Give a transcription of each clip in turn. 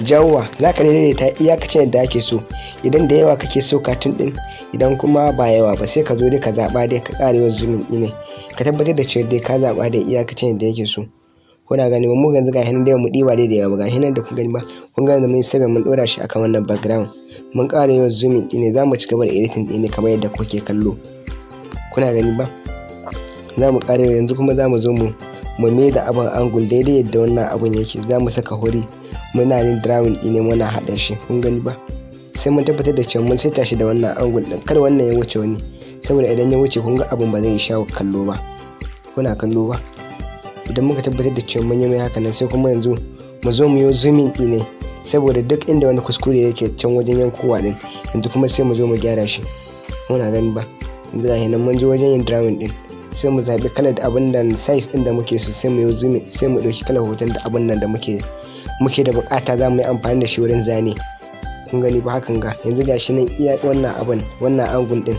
Jawowa za ka daidaita iyakacin yadda ake so. Idan da yawa kake so cartoon ɗin, idan kuma ba yawa ba, sai ka zo dai ka zaɓa dai, ka ƙara yawan zooming ɗin ne, ka tabbatar da cewa dai ka zaɓa dai iyakacin yadda yake so. Kuna gani ba? Mu yanzu ga nan dai mu ɗiba dai da yawa ba. Ga nan da kun gani ba? Kun ga yanzu mun yi saving, mun ɗora shi akan wannan background, mun ƙara yawan zooming ɗin ne. Za mu ci gaba da editing ɗin ne kamar yadda kuke kallo. Kuna gani ba? Za mu ƙara. Yanzu kuma za mu zo mu mai da abin angle daidai yadda wannan abun yake. Za mu saka hori, muna yin drawing ɗin ne, muna haɗa shi. Kun gani ba? Sai mun tabbatar da cewa mun saita shi da wannan angle ɗin, kar wannan ya wuce wani, saboda idan ya wuce, kun ga abun ba zai sha kallo ba. Kuna kallo ba? Idan muka tabbatar da cewa mun yi mai haka nan, sai kuma yanzu mu zo mu yi zooming ɗin ne, saboda duk inda wani kuskure yake can wajen yankowa ɗin, yanzu kuma sai mu zo mu gyara shi. Muna gani ba? Yanzu ga nan mun zo wajen yin drawing ɗin, sai mu zaɓi kalar abin da size ɗin da muke so, sai mu yi zooming, sai mu ɗauki kalar hoton da abin nan da muke da buƙata za mu yi amfani da shi wurin zane. Kun gani ba? Hakan ga yanzu ga shi nan, iya wannan abin, wannan angle ɗin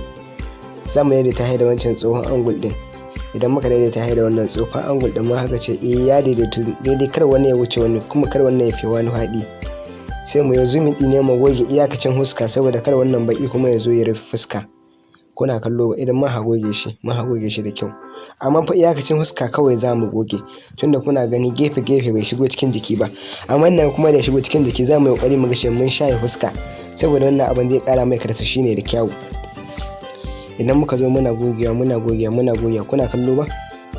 za mu daidaita da wancan tsohon angle ɗin. Idan muka daidaita da wannan tsohon angle ɗin, ma haka ce, eh, ya daidaitu daidai, kar wani ya wuce wani, kuma kar wannan ya fi wani faɗi. Sai mu yi zooming ɗin ne, mu goge iyakacin huska, saboda kar wannan baƙi kuma ya zo ya rufe fuska. Kuna kallo ba? Idan muka goge shi, muka goge shi da kyau, amma fa iyakacin huska kawai za mu goge, tunda kuna gani gefe gefe bai shigo cikin jiki ba. Amma nan kuma da shigo cikin jiki, za mu yi kokari mu ga mun shaye fuska, saboda wannan abin zai kara mai karsashi ne da kyau. Idan muka zo muna gogewa, muna gogewa, muna gogewa, kuna kallo ba?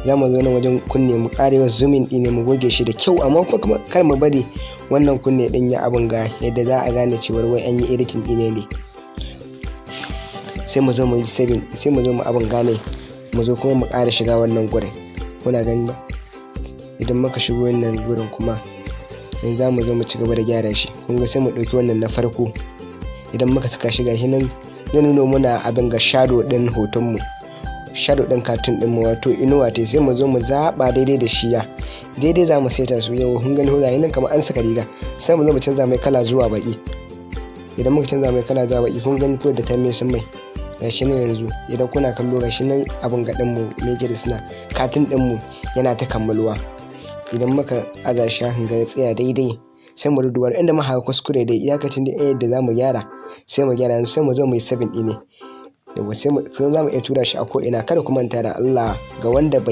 Za mu zo nan wajen kunne, mu ƙara zooming ɗin ne, mu goge shi da kyau, amma kuma kar mu bari wannan kunne ɗin ya abin ga yadda za a gane cewar wai an yi editing ɗin ne. Sai mu zo mu yi saving, sai mu zo mu abin gane, mu zo kuma mu ƙara shiga wannan gurin. Kuna gani ba? Idan muka shigo wannan gurin kuma, yanzu za mu zo mu ci gaba da gyara shi. Kun ga, sai mu ɗauki wannan na farko. Idan muka saka shi, gashi nan zai nuna muna abin ga shadow ɗin hotonmu, shadow ɗin cartoon ɗin mu, wato inuwa ta. Sai mu zo mu zaɓa daidai da shiya, daidai za mu saita su. Yau kun gani, ga nan kamar an saka riga. Sai mu zo mu canza mai kala zuwa baƙi. Idan muka canza mai kala zuwa baƙi, kun gani ko da ta mai sun mai, gashi nan yanzu idan kuna kallo, gashi nan abin gaɗin mu, me yake da suna, cartoon ɗin mu yana ta kammaluwa. Idan muka aza shi hakan ga ya tsaya daidai, sai mu duduwa inda muka kuskure dai, iyakacin da yadda za mu gyara, sai mu gyara. Yanzu sai mu zo mu yi saving ɗin ne. Yawwa, sai mu za mu iya tura shi a ko ina. Kada ku manta da Allah ga wanda bai